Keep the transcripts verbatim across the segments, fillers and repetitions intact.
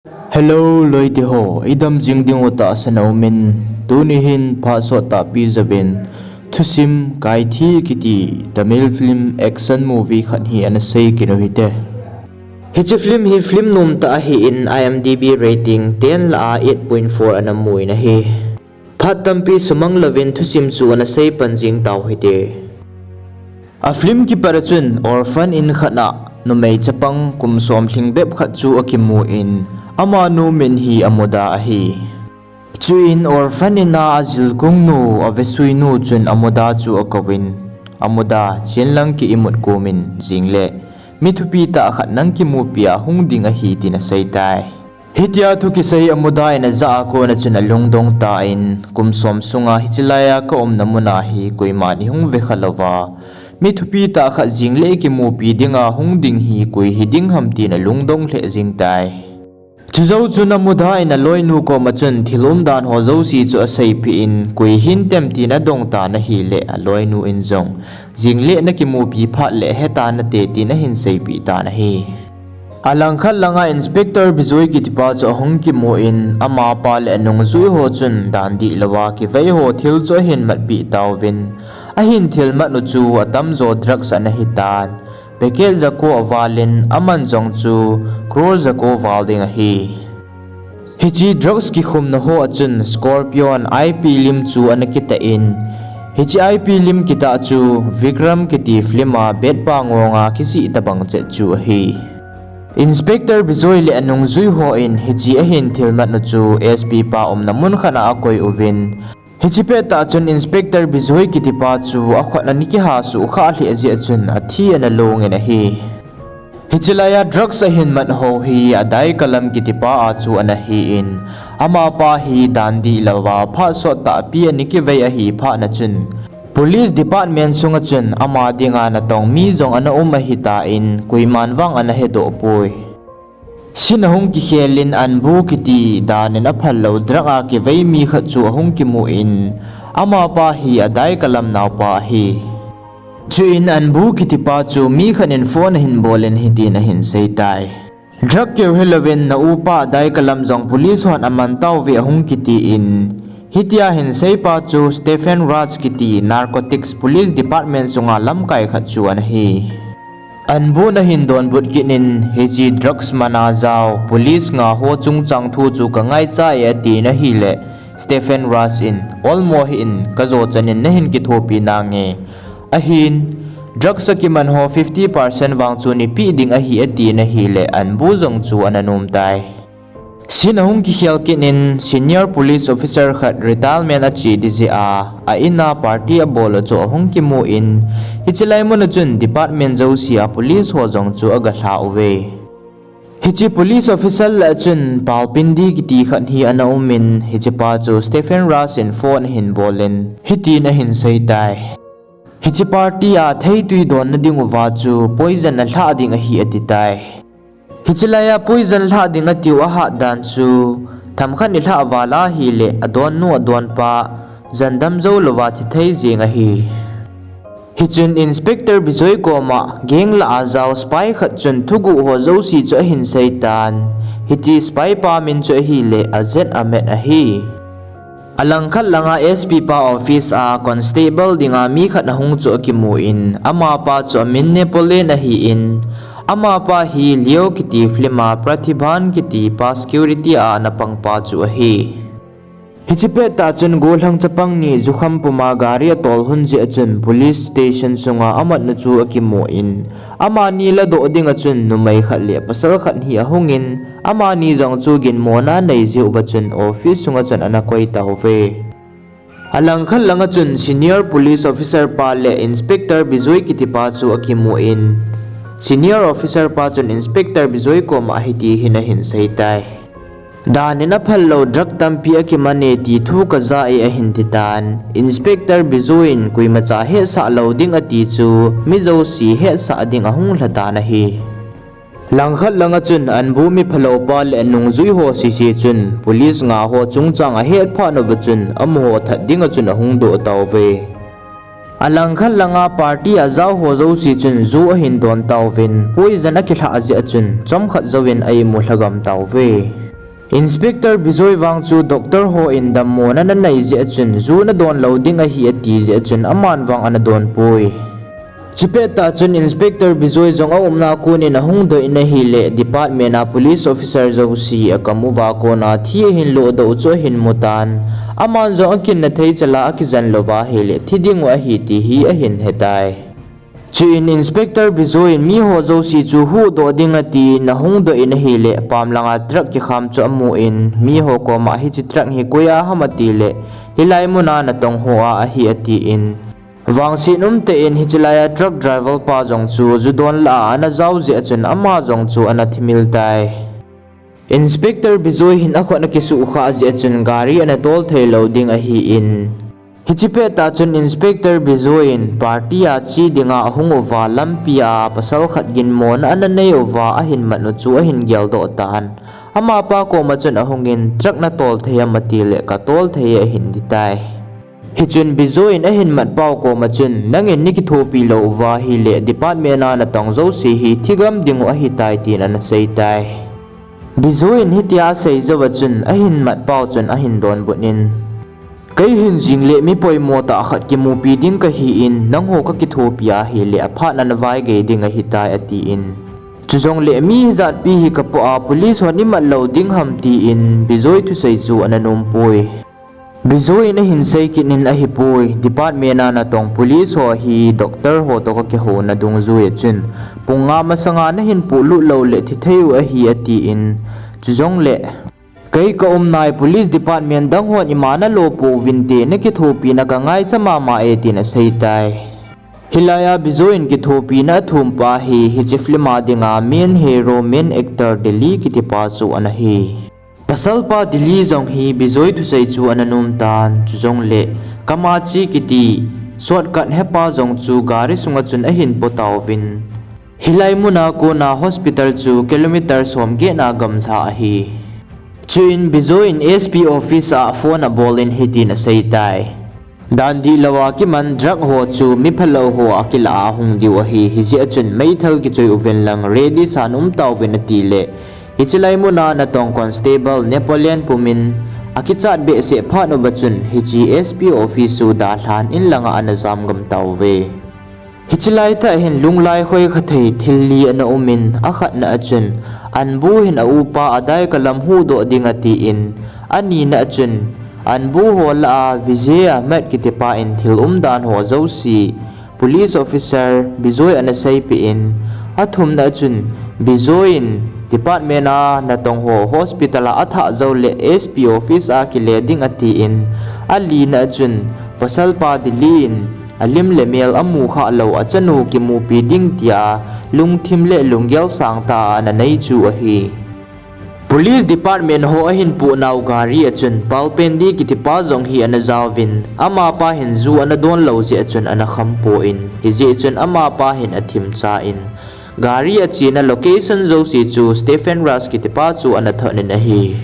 Hello loite ho, idam jing diu tahsan aumin, tuni hin phat sot tahpi jouvin Thusim Kaithi kiti Tamil film action movie khat hi ana sei kit u hite. Hiche film hi film nomtah ahin, IMDb rating ten lah a eight point four ana mun ahi. Phat tampi sumang louvin thusim chu ana sei pan jing tau hite. A film kipat a chun orphan in khat a numei chapang kum som lhing bep khat chu akimun, amanu min hi Amuda ahi. Chuin orphan in a ajilkung nu, avesuinu chun Amuda chu akouvin, Amuda, chenlang ki imut komin jingle mi thupi tah khat nang kimupi a hung ding ahi, tin aseitai. Hitia thu kisei Amuda in ajah a kona chun alungdong tan, kum som sunga hiche laiya kaumna muna hi koiman eihung vekha louva, mi thupi tah khat jingle kimupi dinga hung ding hi koi hiding ham tin alungdong lheh jing tai. Chujou chun Amuda in aloinu koma chun thil umdan ho jouse chu aseipeh in, koi hintem tin adong tan ahile, aloinu in jong, jingle nakimupi phat le heta nate, tin ahin seipeh tan ahi. Alangkhat langa Inspector Bijoi kitipa chu ahung kimun, amapa le anungjui ho chun dan dihlouva kivei ho thil chu ahin matpeh tauvin, ahin thil mat u chu atamjo drugs ana hitan, packet jako avalin, aman jong chu crore jako val ding ahi. Hiche drugs kikhumna ho a chun Scorpion IP lim chu ana kitah in, hiche IP lim kitah chu Vikram kiti film a bad pa ngonga kisih tobang chet chu ahi. Inspector Bijoi le anungjui hon hiche ahin thil mat u chu SP pa umna mun khat a akoi uvin, hiche pettah chun Inspector Bijoi kitipa chu akhut ana kiha suhkhah lheh jeh a chun athi ana longin ahi. Hiche laiya drugs ahin mat ho hi Adai Kalam kitipa a chu ana hin, amapa hi dan dihlouva phat sot tahpi ana kivei ahi phatna chun, Police Department sunga chun ama dinga natong mi jong ana um ahitan, koiman vang ana hedoh poi. Scene ahung kikhelin Anbu kiti danin aphal lou drug a kivei mi khat chu ahung kimun, amapa hi Adai Kalam naopa ahi. Chuin Anbu kitipa chu mi khat in phone ahin bolin hitin ahin seitai. Drug keu hilouvin na upa Adai Kalam jong police hon aman tauve ahung kitin, hitia hin seipa chu Stephen Raj kiti Narcotics Police Department sunga lamkai khat chu ana hi. Anbun ahin donbut kit in, hiche drugs mana jao police nga ho chungchang thu chu kangaicha e atin ahile, Stephen Raj in, olmo hih in, kajo chan in nahin kithopi nange. Ahin, drugs akiman ho fifty percent vang chu neipeh ding ahi atin ahile, Anbu jong chu ana nomtai. Scene ahung kikhel kit in, senior police officer khat retirement ache ding jeh a, a in a party abol u chu ahung kimun, hiche lai mun a chun department jouse a police ho jong chu agalha uve. Hiche police officer lah a chun Palpindi kiti khat hi ana umin, hichepa chu Stephen Raj in phone ahin bolin, hitin ahin seitai. Hiche party a theitwi donna dinguva chu poison alhah ding ahi atitai. Hiche laiya poison lhah ding atiu ahat dan chu, themkhat ilhah val ahile adonnu adonpa jandam jou louva thi thei jeng ahi. Hichun Inspector Bijoi koma gang lah a jao spy khat chun thuguh ho jouse chu ahin seitan, hiche spy pa min chu ahile Ajit Ahmed ahi. Alangkhat langa SP pa office a constable dinga mi khat ahung chu akimun, amapa chu amin Napoleon ahin, amapa hi Leo kiti film a Pratibhan kiti pa security a ana pangpa chu ahi. Hiche pettah chun gollhang chapang ni jukham puma gari atol lhon jeh a chun police station sunga amatnu chu akimun, amani ladoh dinga chun numei khat le pasal khat hi ahungin, amani jong chu ginmona anei jeh uva chun office sunga chun ana koi tauve. Alangkhat langa chun senior police officer pa le Inspector Bijoi kitipa chu akimun, senior officer pa chun Inspector Bijoi koma hiti hin ahin seitai. Dan in aphal lou drug tampi akiman e ti thu kaja e ahin titan, Inspector Bijoi in koimacha hetsah lou ding ati chu mi jouse hetsah ding ahung lhatan ahi. Langkhat langa chun Anbu miphalou pa le anungjui ho sese chun police nga ho chungchang ahet phat uva chun amaho that dinga chun ahung doh tauve. Alangkhat langa party a jao ho jouse chun ju ahin don tauvin, poison akilhah jeh a chun chomkhat jouvin a imu lhagam tauve. Inspector Bijoy vang chu doctor ho in dammona ana nei jeh a chun, ju nadon lou ding ahi ati jeh a chun, aman vang ana donpoi. Chupet tah chun Inspector Bijoy jong aumna kon in ahung doh in ahile, department a police officer jouse akam uva kona thi ahin lodoh u chu ahin mutan. Aman jong akinna thei chala akijen louva ahile, thi dingu ahi ti hi ahin hetai. Chuin Inspector Bijoy in miho jouse chu huhdoh ding atin ahung doh in ahile, pam langa truck kikham chu amun, miho koma hiche truck hi koiya ham atile, hilai muna natong hoa ahi atin. Vangset umtah in hiche laiya truck driver pa jong chu ju don lah a ana jao jeh a chun ama jong chu ana thimil tai. Inspector Bijoy hin akhut akisuhkhah jeh a chun gari ana tol theilou ding ahin. Hiche pettah chun Inspector Bijoy in party a che dinga ahung uva lampia pasal khat ginmona ana nei uva ahin mat u chu ahin geldoh tan. Amapa koma chun ahungin, truck natol thei ham atile, katol thei e ahin titai. Hichun Bijoy in ahin matpau koma chun, nangin nakithopi lou uva ahile, department a natong jouse hi thigam dingu ahitai tin ana seitai. Bijoy in hitia asei jouva chun, ahin matpau chun ahin donbut in, kei hin jingle mi poimo tah khat kimupi ding kahin, nangho kakithopi ahile aphatna navaigei ding ahitai atin. Chujongle mi hijatpi hi kapoh a police hon imat lou ding ham tin Bijoy thusei chu ana nompoi. Bijoy in ahin seikit in ahipoi, department a natong police ho hi doctor ho toh kakihouna dungjui a chun, pung nga masanga nahin pohlut loule thithei u ahi atin. Chujongle kei kaum nai police department dang hon ima nalo pouvinte, nakithopina kangaicha mama e tin aseitai. Hilaiya Bijoy in kithopina athumpa hi hiche film a dinga main hero, main actor Delhi kitipa chu ana hi. Pasalpa Delhi jong hi Bijoy thusei chu ana nomtan, chujongle Kamachi kiti shortcut hepa jong chu gari sunga chun ahin potauvin. Hilai muna kona hospital chu kilometer somget na gamlha ahi. Chuin Bijoy in S P office a phone abolin hitin aseitai. Dan dihlou a kiman drug ho chu miphalou ho akilah a hung diu ahi, hijeh a chun meithal kichoi uvin lang ready san umtauvin atile, hiche lai muna natong constable Napoleon pumin akichat behseh phat uva chun hiche S P office chu dalhan in langa ana jamgam tauve. Hiche laitah hin lunglai khoikha thei thil li ana umin, akhatna a chun, Anbu hin a upa Adai kalam huhdoh ding atin, anina a chun, Anbu ho lah a Vijay Ahmed kitipa in thil umdan ho jouse police officer Bijoy ana seipeh in, athumna a chun, Bijoy in department a natong ho hospital a athah joule S P office a kile ding atin, alina a chun, pasalpa Delhi in alim le mel amukhah lou achanu kimupi ding tia lungthim le lunggel sangtah a ana nei chu ahi. Police department ho ahin pohnau gari a chun Palpendi kitipa jong hi ana jaovin, amapa hin ju ana don lou jeh a chun ana khampon, hijeh chun amapa hin athimcha in, gari achena location jouse chu Stephen Raj kitipa chu ana thot in ahi.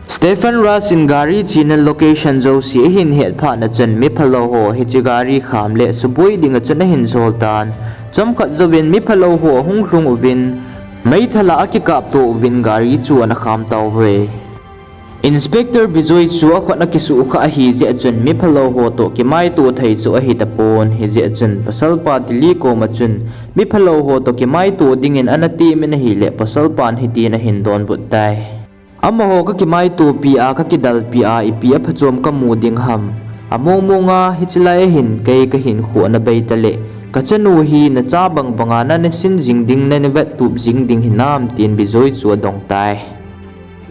Stephen Raj in gari chena location jouse ahin het phatna chun miphalou ho hiche gari kham le suboi dinga chun ahin joltan. Chomkhat jouvin miphalou ho ahung lhung uvin, meithal a akikapto uvin gari chu ana kham tauve. Inspector Bijoy chu akhut akisuhkhah ahijeh a chun miphalou ho toh kimaito thei chu ahitapon, hijeh a chun pasalpa Delhi koma chun miphalou ho toh kimaito dingin ana temin ahile pasalpan hitin ahin donbut tai. Amaho kakimaitopi a, kakidalpi a, ipi aphachom kamu ding ham. Amongmonga hiche lai ahin kei kahinkho ana beita le, kachanu hi nacha bangbanga nanasin jing ding, nanavettup jing ding hinam tin Bijoy chu adongtai.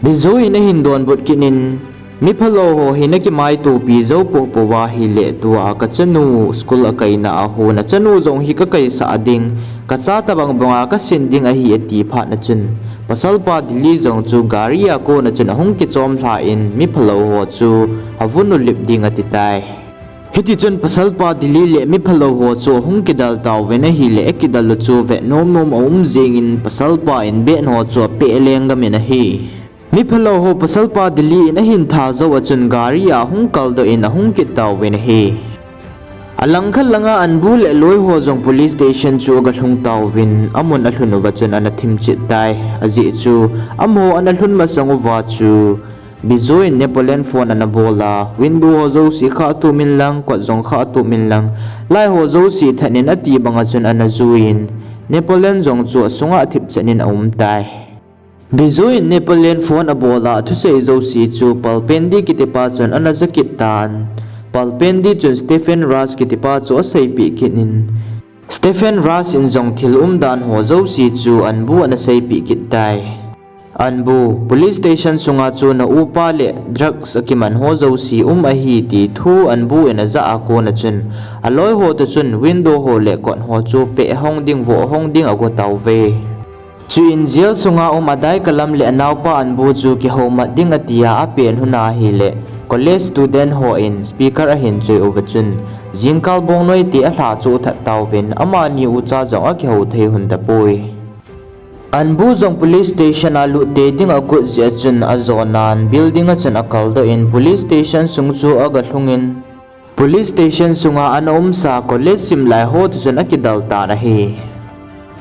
Bijoy in ahin donbut kit in, miphalou ho hi nakimaitopi jou poupou va ahile tua kachanu school akaina a hon, nachanu jong hi kakaisah ding, kacha tobang banga kasin ding ahi ati phatna chun, pasalpa Delhi jong chu gari a kona chun ahung kichomlhan miphalou ho chu avun u lip ding atitai. Hitichun pasalpa Delhi le miphalou ho chu ahung kidal tauvin ahile, akidal u chu vet nomnom aum jengin pasalpa in bag ho chu apeh lenggam in ahi. Miphalou ho pasalpa Delhi in ahin tha jou a chun gari a ahung kaldoh in ahung kit tauvin ahi. Alangkhat langa Anbu le aloiho jong police station chu aga lhung tauvin, amun alhun uva chun ana thimchet tai. Ajeh chu amaho ana lhun masang uva chu Bijoy in Napoleon phone ana bol a, window ho jouse khahtup inlang, kot jong khahtup inlang, light ho jouse that in ati banga chun ana jui in, Napoleon jong chu asunga athipchet in aum tai. Bijoy in Napoleon phone abol a, athusei jouse chu Palpandi kitipa chun ana ja kit tan. Palpandi chun Stephen Raj kitipa chu aseipeh kit in, Stephen Raj in jong thil umdan ho jouse chu Anbu ana seipeh kit tai. Anbu, police station sunga chu na upa le drugs akiman ho jouse um ahi ti thu Anbu in aja a kona chun, aloiho toh chun window ho le kot ho chu peh hong ding, voh hong ding ago tauve. Chuin jail sunga um Adaikalam le anaopa Anbu chu kihoumat ding atia, apen hun ahile college student hon speaker ahin choi uva chun, jingkal bong noite alha chu that tauvin, amani ucha jong akihou thei hon tapoi. Anbu jong police station a lut tei ding agot jeh a chun ajonan building a chun akaldoh in police station sung chu aga lhungin, police station sunga ana umsa college simlai ho toh chun akidal tan ahi.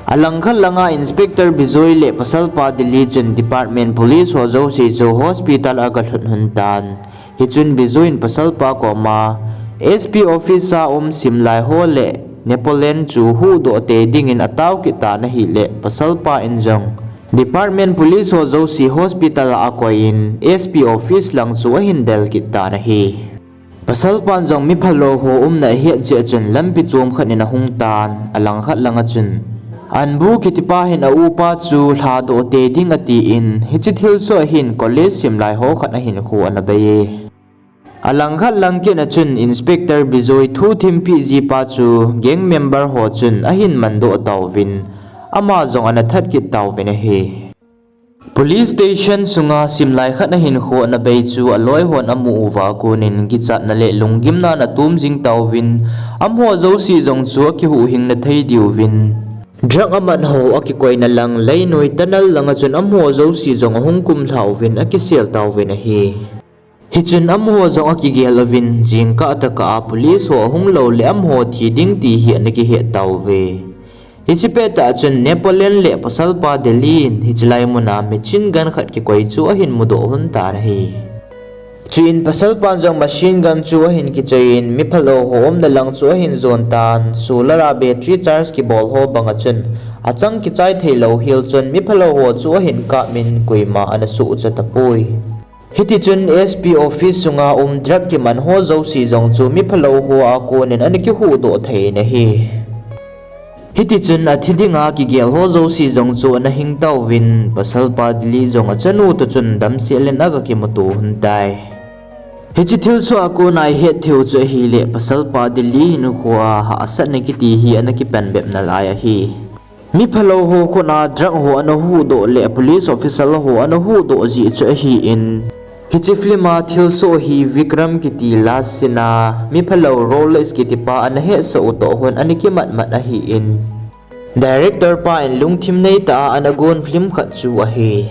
Alangkhat langa Inspector Bijoy le pasalpa Delhi chun department police ho jouse chu hospital aga lhut lhon tan. Hichun Bijoy in pasalpa koma, S P office a um simlai ho le Napoleon chu huhdoh tei dingin atao kit tan ahile, pasalpa in jong department police ho jouse hospital a akoiyin S P office lang chu ahin del kit tan ahi. Pasalpan jong miphalou ho umna ahet jeh a chun lampi chom khat in ahung tan, alangkhat langa chun Anbu kitipa hin aupa chu lhadoh tei ding atin, hiche thilsoh a hin college simlai ho khat ahinkho ana bei e. Alangkhat lang kit a chun Inspector Bijoy thu thimpeh jipa chu gang member ho chun ahin mandoh tauvin, ama jong ana that kit tauvin ahi. Police station sunga simlai khat ahinkho ana bei chu aloi hon amu uva konin kichatna le lunggimna in atom jing tauvin, amaho jouse jong chu akihuhhingna thei diuvin, drug amat ho akikoina lang leinoi tunnel langa chun amaho jouse jong ahung kumlha uvin akisel tauvin ahi. Hichun amaho jong akigel uvin, jingkah tah a police ho ahung lou le amaho thi ding ti hi ana kihet tauve. Hiche pettah chun Napoleon le pasalpa Delhi in hiche lai muna machine gun khat kikoi chu ahin mudoh lhon tan ahi. Chuin pasalpan jong machine gun chu ahin kichoiyin, miphalou ho umna lang chu ahin jon tan, solar a battery charge kibol ho banga chun achang kichai theilou hel chun miphalou ho chu ahin kapin koima ana sohcha tapoi. Hitichun S P office sunga um drug kiman ho jouse jong chu miphalou ho a konin ana kihuhdoh thei in ahi. Hitichun athi dinga kigel ho jouse jong chu ana hing tauvin, pasalpa Delhi jong achanu toh chun damsel in aga kimuto lhon tai. Hiche thilsoh a kona ihet theiu chu ahile, pasalpa Delhi hinkho a hahsatna kiti hi ana kipan bep nalai ahi. Miphalou ho khut a drug ho ana huhdoh le police officer ho ana huhdoh jeh chu ahin, hiche film a thilsoh hi Vikram kiti last scene a miphalou Rolex kitipa ana hetsah u toh hon ana kimatmat ahin, director pa in lungthim neitah a ana gon film khat chu ahi.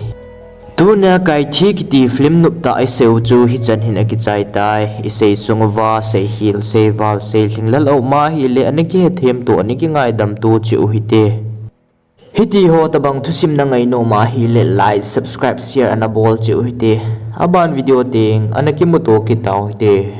Tunia Kaithi kiti film noptah iseiu chu hichan hin akichai tai. Isei sung uva seihil, seival, seilhinglel aum ahile ana kihethemto, ana kingaidamto cheh u hite. Hitiho tobang thusim nangainom ahile like, subscribe, share ana bol cheh u hite. Aban video teng ana kimuto kit tau hite.